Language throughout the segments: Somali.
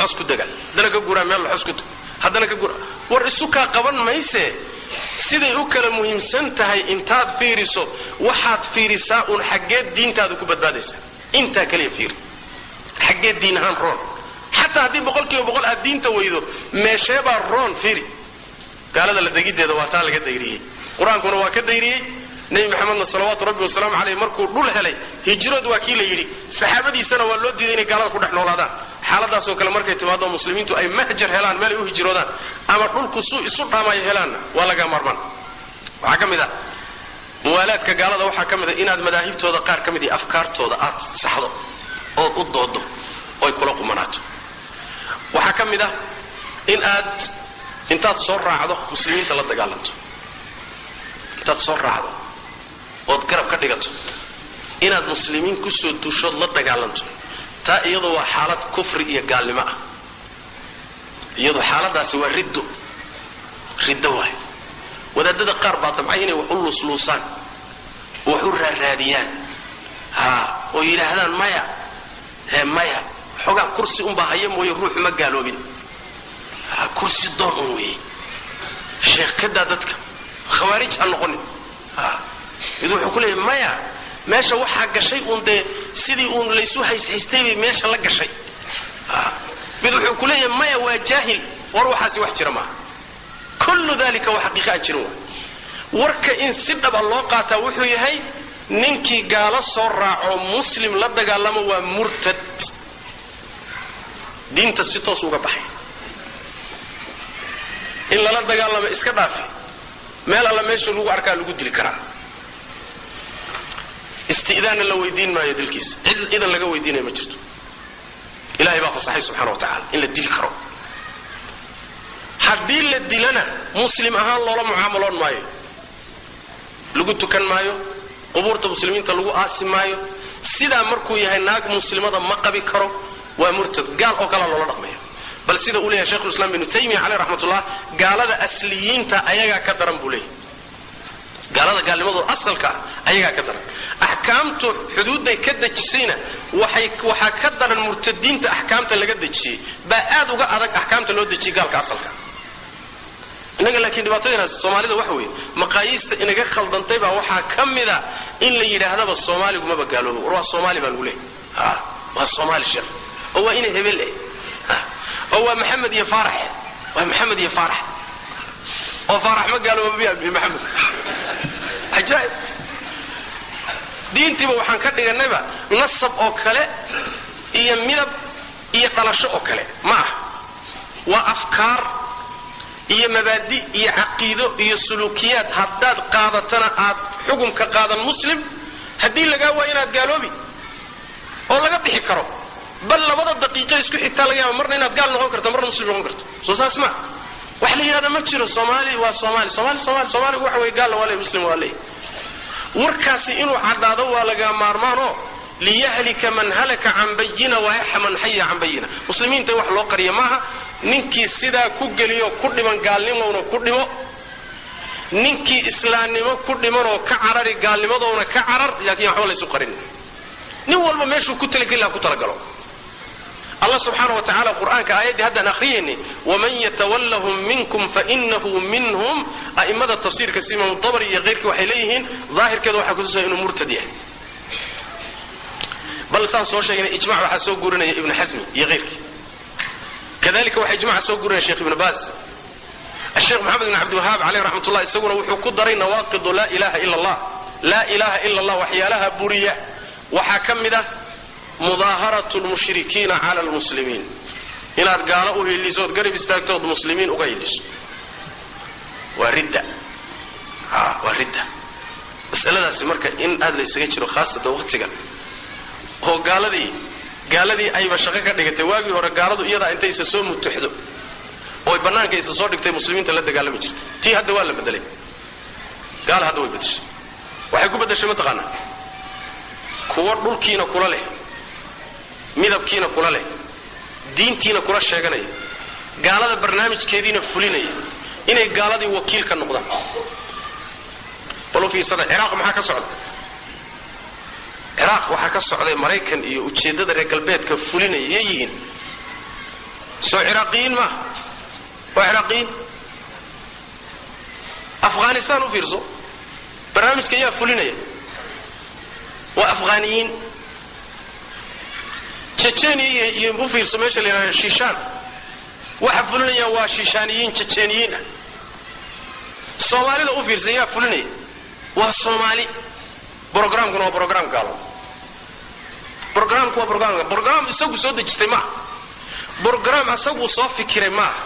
loxos ku dega, haddana ka guuraa meel loxos ku dega, haddana ka guura. War isu kaa qaban mayse. Siday u kala muhiimsan tahay intaad fiiriso, waxaad fiirisaa uun xaggeed diintaadu ku badbaadaysaa. Intaa kaliya fiiri, xaggeed diin ahaan roon. Xataa haddii 100% aad diinta weydo, meesheebaa roon fiiri. Gaalada la degiddeeda waa taa laga dayriyey, Qur-aankuna waa ka dayriyey. Nebi Maxamedna salawaatu rabbi wasalaamu caleyh markuu dhul helay hijrood waa kii la yidhi, saxaabadiisana waa loo diiday inay gaalada ku dhex noolaadaan. Xaaladaasoo kale markay timaado, muslimiintu ay mahjar helaan, meel ay u hijroodaan ama dhulku suu isu dhaamay helaanna, waa laga maarmaan. Waxaa ka mid ah muwaalaadka gaalada, waxaa ka mid a inaad madaahibtooda qaar ka mid iyo afkaartooda aad saxdo ood u doodo oy kula qumanaato. Waxaa ka mid ah in aad intaad soo raacdo muslimiinta la dagaalanto, intaad soo raacdo ood garab ka dhigato inaad muslimiin kusoo duushood la dagaalanto. Taa iyadu waa xaalad kufri iyo gaalnimo ah. Iyadu xaaladaasi waa riddo, riddo waay. Wadaadada qaar baa damcay inay wax u luusluusaan, wax u raaraadiyaan, ha oo yidhaahdaan maya, he maya, xoogaa kursi unbaa haya mooye, ruuxu ma gaaloobin, ha kursi doon un weeye. Sheekh, kadaa dadka, khawaarij ha noqonin. Ha mid wuxuu ku leeyahy maya, meesha waxaa gashay uun dee sidii uun laysu hayshaystay bay meesha la gashay. Mid wuxuu ku leeyahay maya, waa jaahil. War waxaasi wax jira maaha. Kullu dalika waa xaqiiqa aan jirin. Waa warka in si dhaba loo qaataa. Wuxuu yahay ninkii gaalo soo raaco muslim la dagaalamo waa murtad, diinta si toos uga baxay. In lala dagaalamo iska dhaafi, meel alla meesha lagu arkaa lagu dili karaa. Isti'daanna la weydiin maayo dilkiisa, cid idan laga weydiinaya ma jirto. Ilahay baa fasaxay subxana wa tacala in la dili karo. Haddii la dilana muslim ahaan loola mucaamaloon maayo, lagu tukan maayo, qubuurta muslimiinta lagu aasi maayo. Sidaa markuu yahay, naag muslimada ma qabi karo, waa murtad, gaal oo kalea loola dhaqmaya. Bal sida uu leeyahay Shekhulislaam Ibnu Taymiya caleyh raxmatullah, gaalada asliyiinta ayagaa ka daran buu leeyahay. Gaalada gaalnimadooda asalka ah ayagaa ka daran. Axkaamtu xuduudday ka dejisayna waxay waxaa ka daran murtadiinta. Axkaamta laga dejiyey baa aad uga adag axkaamta loo dejiyey gaalka asalka. Innaga laakiin dhibaatadeenaas Soomaalida waxa weeye maqaayiista inaga khaldantay baa waxaa ka mida in la yidhaahdaba Soomaaligu maba gaaloobo. War waa Soomaali baa lagu leeyahy, ha waa Soomaali sheekh, oo waa ina hebel eh, oo waa Maxamed iyo Faarax, waa Maxamed iyo Faarax, oo Faarax ma gaaloobo miya Maxamed? Cajaa'ib! Diintiiba waxaan ka dhiganayba nasab oo kale iyo midab iyo dhalasho oo kale. Ma ah, waa afkaar iyo mabaadi iyo caqiido iyo suluukiyaad. Haddaad qaadatana aad xukumka qaadan muslim, haddii lagaa waayo inaad gaaloobi oo laga bixi karo. Bal labada daqiiqo isku xigtaa laga yaaba marna inaad gaal noqon karto, marna muslim noqon karto. Soo saas ma wax la yidhahda ma jiro. Soomaali waa Soomaali, Soomaali, Soomaali, Soomaaligu waxa weye gaalla waa ley, muslim waa ley. Warkaasi inuu caddaado waa laga maarmaanoo. Liyahlika man halaka can bayina wayaxya man xaya can bayina. Muslimiinta in wax loo qariya maaha. Ninkii sidaa ku geliyo ku dhiman gaalnimowna ku dhimo, ninkii islaamnimo ku dhimanoo ka carari gaalnimadoona ka carar, laakiin waxba laysu qarin. Nin walba meeshuu ku talageli laha ku talagalo. Allah subxaana wa tacala Qur'aanka aayaddii haddaan akhriyaynay, "Waman yatawallahum minkum fainahu minhum", a'immada tafsiirka si Imaam Tabari iyo keyrkii waxay leeyihiin daahirkeeda waxaa kutusaya inuu murtad yahay. Bal saan soo sheegnay, ijmac waxaa soo guurinaya Ibnu Xasmi iyo keyrkii. Kadalika waxaa ijmaca soo guurinaya Sheekh Ibnu Baas. Asheekh Maxamed ibn Cabdiwahaab caleyh raxmatullah isaguna wuxuu ku daray nawaaqidu laa ilaha ila allah, laa ilaha ila allah waxyaalaha buriya waxaa ka mid ah mudaaharatu lmushrikiina cala almuslimiin, inaad gaalo u hiliso ood garab istaagto ood muslimiin uga hiliso, waa ridda, waa ridda. Masaladaasi marka in aad la ysaga jiro, khaasatan waqtigan oo gaaladii ayba shaqo ka dhigatay. Waagii hore gaaladu iyadaa intaysa soo mutuxdo ooy bannaanka isa soo dhigtay muslimiinta la dagaalami jirtay. Tii hadda waa la bedelay. Gaala hadda way bedeshay. Waxay ku bedeshay mataqaanaa? Kuwo dhulkiina kula leh, midabkiina kula leh, diintiina kula sheeganaya, gaalada barnaamijkeediina fulinaya, inay gaaladii wakiil ka noqdaan. Bal u fiirsada, Ciraaq maxaa ka socda? Ciraaq waxaa ka socday Maraykan iyo ujeeddada reer galbeedka fulinaya. Yay yihiin? Soo Ciraaqiyiin maaha? Waa Ciraaqiyiin. Afghanistan u fiirso, barnaamijka yaa fulinaya? Waa Afghaaniyiin. Jejeniya iyo u fiirso meesha la yidhahdo Shishaan, waxa fulinaya waa Shishaaniyiin, Jejeniyiin ah. Soomaalida u fiirsa, yaa fulinaya? Waa Soomaali. Programkuna waa program gaalo. Programku waa program isagu soo dejistay maaha, program isaguu soo fikiray maaha,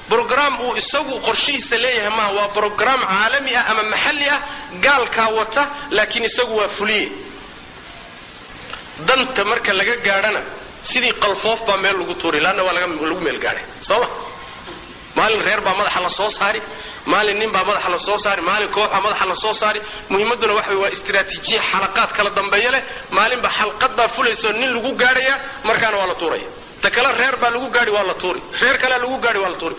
program uu isagu qorshihiisa leeyahay maaha. Waa program caalami ah ama maxalli ah, gaalkaa wata, laakiin isagu waa fuliye. Danta marka laga gaadhana sidii qalfoof baa meel lagu tuuri, laanna waa lagu meel gaadhay, soo ma? Maalin reer baa madaxa la soo saari, maalin nin baa madaxa la soo saari, maalin koox baa madaxa la soo saari. Muhiimadduna waxa waa istiraatiijiya xalaqaad kala dambeeya leh. Maalinba xalqad baa fulayso, nin lagu gaadhaya, markaana waa la tuuraya. Ta kale reer baa lagu gaadhi, waa la tuuri. Reer kalea lagu gaadhi, waa la tuuri.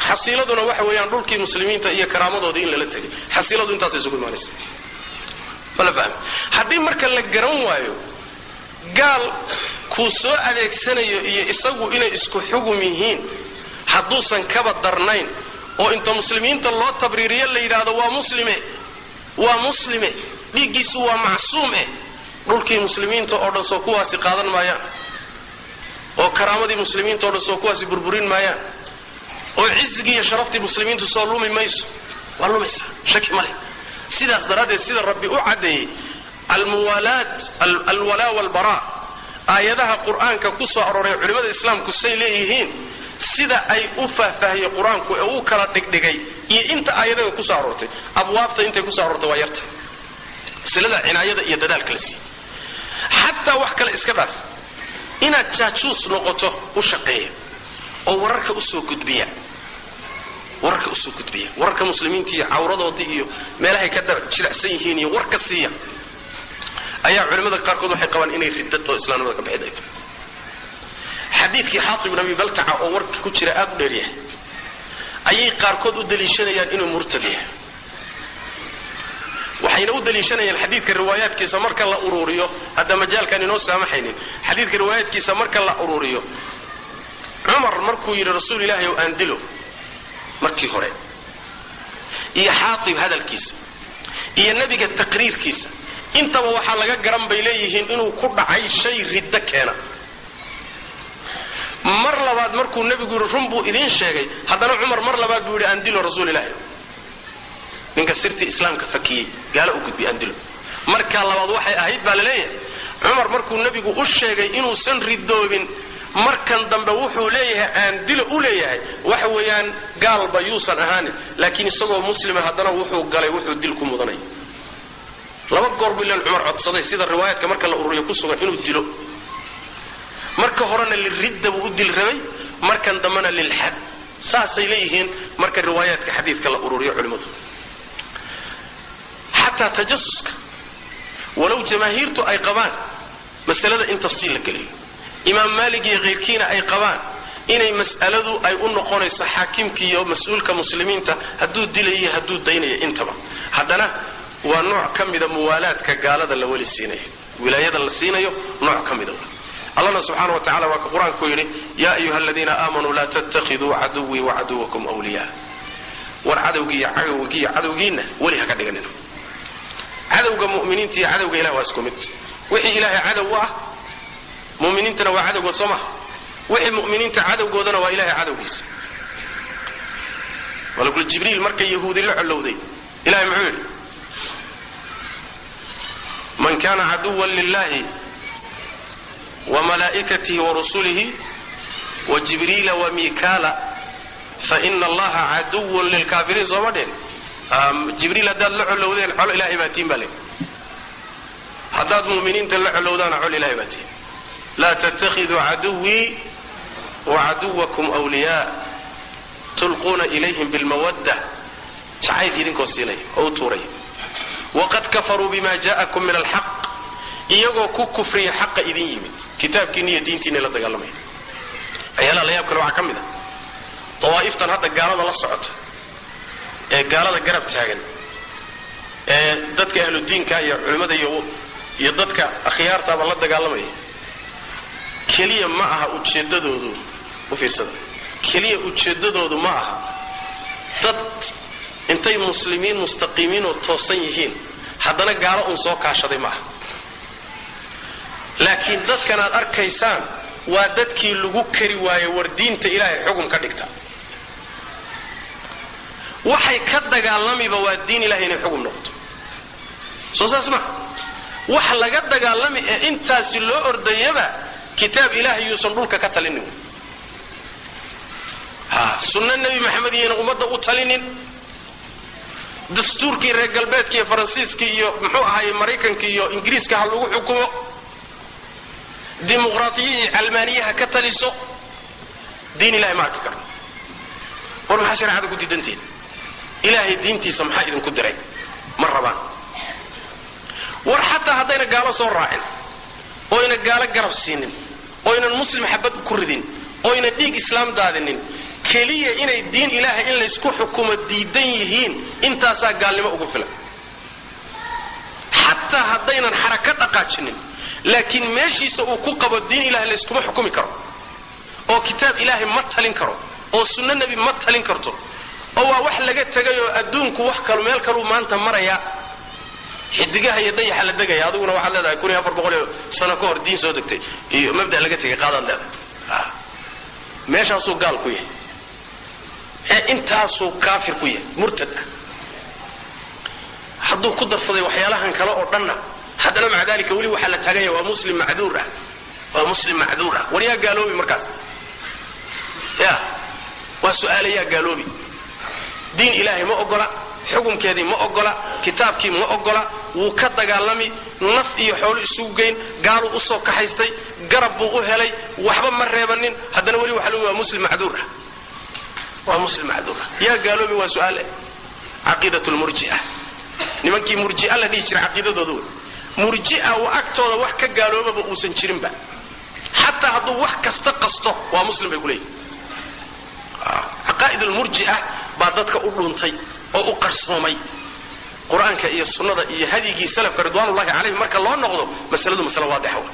Xasiiladuna waxa weeyaan dhulkii muslimiinta iyo karaamadoodii in lala tegay. Xasiiladu intaasay isugu imaanaysa. Ma la fahmi? Haddii marka la garan waayo gaal kuu soo adeegsanayo iyo isagu inay isku xugum yihiin, hadduusan kaba darnayn oo inta muslimiinta loo tabriiriyo la yidhaahdo waa muslime, waa muslime, dhiiggiisu waa macsuum eh, dhulkii muslimiinta oo dhan soo kuwaasi qaadan maayaan? Oo karaamadii muslimiinta o dhan soo kuwaasi burburin maayaan? Oo cizigii iyo sharaftii muslimiintu soo lumi mayso? Waa lumaysaa, shaki ma leh. Sidaas daraaddeed, sida Rabbi u caddeeyey almuwaalaat, alwalaa walbaraa, aayadaha Qur-aanka ku soo arooray, culimmada islaamku say leeyihiin, sida ay u faahfaahiyey Qur-aanku ee u kala dhigdhigay iyo inta aayadaga ku soo aroortay, abwaabta intay ku soo aroortay waa yarta. Masalada cinaayada iyo dadaalka la siiyey, xataa wax kale iska dhaaf, inaad jaajuus noqoto u shaqeeya oo wararka usoo gudbiya, wararka usoo gudbiya, wararka muslimiinta iyo cawradoodii iyo meelahay ka jilicsan yihiin iyo warka siiya, ayaa culimmada qaarkood waxay qabaan inay riddato, islaamnimada ka bixid ay tahay. Xadiidkii Xaatib ibn Abi Baltaca oo warka ku jira aad u dheeryahay ayay qaarkood u daliishanayaan inuu murtad yahay. Waxayna u daliishanayaan xadiidka riwaayaadkiisa marka la uruuriyo. Hadda majaalkaan inoo saamaxaynin. Xadiidka riwaayaadkiisa marka la uruuriyo, Cumar markuu yidhi "Rasuul Ilaahi ow, aan dilo" markii hore, iyo Xaatib hadalkiisa iyo Nebiga taqriirkiisa, intaba waxaa laga garan bay leeyihiin inuu ku dhacay shay riddo keena. Mar labaad markuu Nebigu yidhi "Run buu idiin sheegay", haddana Cumar mar labaad buu yidhi "Aan dilo, Rasuul Ilaahi, ninka sirtii islaamka fakiyey, gaalo u gudbiy, aan dilo". Markaa labaad waxay ahayd baa la leeyahay, Cumar markuu Nebigu u sheegay inuusan ridoobin, markan dambe wuxuu leeyahay "aan dilo" u leeyahay, waxa weeyaan gaalba yuusan ahaanin, laakiin isagoo muslima haddana wuxuu galay wuxuu dil ku mudanay. Laba goor buu ilan Cumar codsaday, sida riwaayaadka marka la ururiyo ku sugan, inuu dilo. Marka horena liridda buu u dil rabay, markan dambena lilxad. Saasay leeyihiin marka riwaayaadka xadiidka la ururiyo culimmadu. Xataa tajasuska, walow jamaahiirtu ay qabaan masalada in tafsiil la geliyo, Imaam Maalig iyo khayrkiina ay qabaan inay mas'aladu ay u noqonayso xaakimka iyo mas-uulka muslimiinta hadduu dilayo, hadduu daynayo intaba, haddana waa nooc ka mida muwaalaadka gaalada la weli siinayo, wilaayada la siinayo nooc ka mida. Allahna subxaana wa tacala waa ka Qur-aanku yidhi: "Yaa ayuha aladiina aamanuu, laa tattakhiduu caduwii wacaduwakum wliyaa". War cadowgiiyo cadowgiiyo cadowgiinna weli ha ka dhiganina. Cadowga mu'miniinta iyo cadowga Ilah waa isku mid. Wixii Ilaahay cadow u ah, muminiintana waa cadowgood, soo maha? Wixii mu'miniinta cadowgoodana waa Ilahay cadowgiisa. Malakul Jibriil markay Yahuudi la collowday, Ilahay muxuu yidhi? "Man kana caduwan lillahi wamalaa'ikatihi warusulihi wajibriila wamikaala faina Allaha caduwun lilkaafiriin", sooma dhihin? Jibriil haddaad la collowdeen, col Ilahay baa tiin baa le. Haddaad mu'miniinta la collowdaana, col Ilahay baa tiin. "Laa tattakhiduu caduwii wacaduwakum wliyaa tulquuna ilayhim bilmawadda", jacayl idinkoo siinaya oo u tuuraya, "waqad kafaruu bima jaa'akum min alxaq", iyagoo ku kufriya xaqa idin yimid, kitaabkiinna iyo diintiinna la dagaalamaya. Waxyaalaha la yaab kale waxaa ka mid ah dawaa'iftan hadda gaalada la socota ee gaalada garab taagan ee dadka ahludiinka iyo culimmada iyo dadka akhyaartaaba la dagaalamaya. Keliya ma aha ujeeddadoodu, u fiirsada. Keliya ujeeddadoodu ma aha dad intay muslimiin mustaqiimiinoo toosan yihiin haddana gaalo uun soo kaashaday ma aha. Laakiin dadkan aad arkaysaan waa dadkii lagu kari waayey war diinta Ilaahay xugum ka dhigta. Waxay ka dagaalamiba waa diin Ilahay inay xugum noqoto. Soo saas maa? Wax laga dagaalami ee intaasi loo ordayaba kitaab Ilaahay yuusan dhulka ka talinin, sunno Nebi Maxamed iyayna ummadda u talinin, dastuurkii reer galbeedka iyo Faransiiska iyo muxuu ahaay Maraykanka iyo Ingiriiska ha lagu xukumo, dimuqraatiya iyo calmaaniyaha ka taliso, diin Ilahay ma arki karno. War maxaa shareecada ku diidanteed? Ilaahay diintiisa maxaa idinku diray? Ma rabaan. War xataa haddayna gaalo soo raacin, oyna gaalo garab siinin, oynan muslim xabad ku ridin, oyna dhiig islaam daadinin, keliya inay diin Ilaahay in laysku xukumo diidan yihiin, intaasaa gaalnimo ugu filan. Xataa haddaynan xarako dhaqaajinin, laakiin meeshiisa uu ku qabo diin Ilahay layskuma xukumi karo, oo kitaab Ilaahay ma talin karo, oo sunno Nebi ma talin karto, oo waa wax laga tegayoo adduunku wax kalu meel kaluu maanta maraya, xidigaha iyo dayaxa la degaya. Adiguna waxaad leedahay 1400 sano ka hor diin soo degtay iyo mabda laga tegay qaadaad leedahay. Meeshaasuu gaal ku yahay ee intaasuu kaafir ku yahay, murtad ah. Hadduu ku darsaday waxyaalahan kale oo dhanna, haddana maca daalika weli waxaa la taaganya waa muslim macduur ah, waa muslim macduur ah. War yaa gaaloobi markaas? Ya waa su'aale, yaa gaaloobi? Diin Ilaahay ma ogola, xukumkeedii ma ogola, kitaabkii ma ogola, wuu ka dagaalami, naf iyo xoolo isugu geyn, gaaluu usoo kaxaystay, garab buu u helay, waxba ma reebanin, haddana weli waxa lagu waa muslim macduur ah, waa muslim macduur ah. Yaa gaaloobi? Waa su'aale. Caqiidat lmurjia, nimankii murjia la dhihi jiray caqiidadooda wey. Murjia agtooda wax ka gaaloobaba uusan jirinba, xataa hadduu wax kasta qasto waa muslim bay ku leeyihin. Caqaa'id almurjia baa dadka u dhuuntay oo u qarsoomay. Qur-aanka iyo sunnada iyo hadyigii salafka ridwaanullahi calayhim marka loo noqdo, masaladu masale waadixa wa.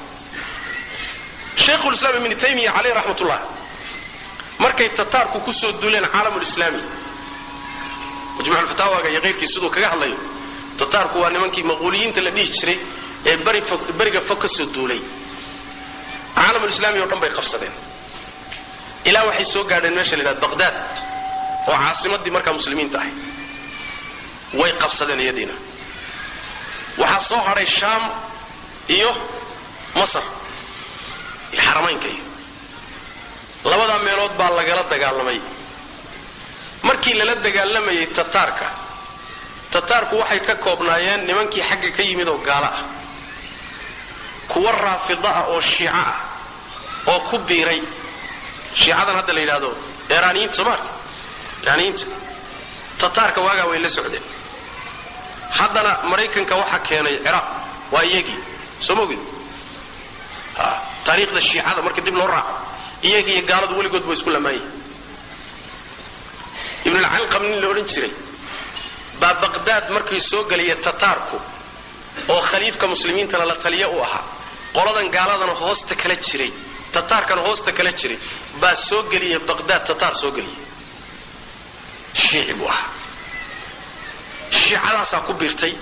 Shaykhulislaam Ibnu Taymiya caleyh raxmatullah, markay Tataarku kusoo duuleen caalamulislaami, Majmuuculfataawaga iyo keyrkii siduu kaga hadlayo, Tataarku waa nimankii Maquuliyiinta la dhihi jiray ee beriga fog ka soo duulay. Caalamulislaami oo dhan bay qabsadeen, ilaa waxay soo gaadheen meesha la yidhahdo Baqdaad oo caasimadii markaa muslimiinta ahay. Way qabsadeen iyadiina. Waxaa soo hadhay Shaam iyo Masar iyo Xaramaynka, iyo labadaa meelood baa lagala dagaalamay. Markii lala dagaalamayay Tataarka, Tataarku waxay ka koobnaayeen nimankii xagga ka yimid oo gaalo ah, kuwa raafida ah oo shiico ah oo ku biiray shiicadan hadda la yidhahdo Eraaniyiinta, soomaalka Eraaniyiinta. Tataarka waagaa way la socdeen. Haddana Maraykanka waxaa keenay Ciraaq waa iyagii, soo ma ogid? Taariikhda shiicada marka dib loo raaco, iyaga iyo gaaladu weligood ba isku lamaan yihin. Ibnulcalqam nin la odhan jiray baa Baqdaad markay soo gelaya Tataarku, oo khaliifka muslimiintana la taliya u ahaa, qoladan gaaladana hoosta kala jiray, Tataarkana hoosta kala jiray, baa soo geliya Baqdaad. Tataar soo geliya, shiici buu ahaa. Shiicadaasaa ku biirtay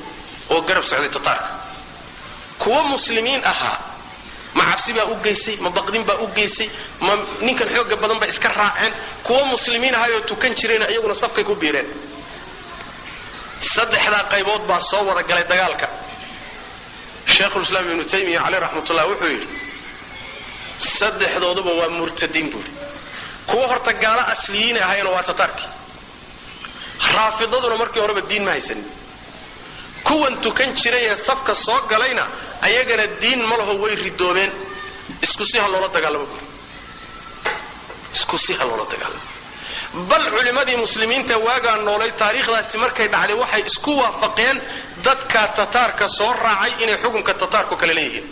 oo garab socday Tataarka. Kuwa muslimiin ahaa, ma cabsi baa u geysay, ma baqdin baa u geysay, ma ninkan xoogga badan bay iska raaceen? Kuwa muslimiin ahayoo tukan jirayna iyaguna safkay ku biireen. Saddexdaa qaybood baa soo wada galay dagaalka. Sheikhulislaam Ibnu Taymiya caleyh raxmatullah wuxuu yidhi saddexdooduba waa murtadiin buuri. Kuwa horta gaalo asliyiin ahayna waa Tataarkii, raafidaduna markii horeba diin ma haysanin. Kuwan tukan jiray ee safka soo galayna ayagana diin ma laho, way ridoobeen. Isku si ha loola dagaalamo buuri, isku si ha loola dagaalamo. Bal culimmadii muslimiinta waagaa noolay, taariikhdaasi markay dhacday, waxay isku waafaqeen dadka Tataarka soo raacay inay xukunka Tataarku kale leeyihiin.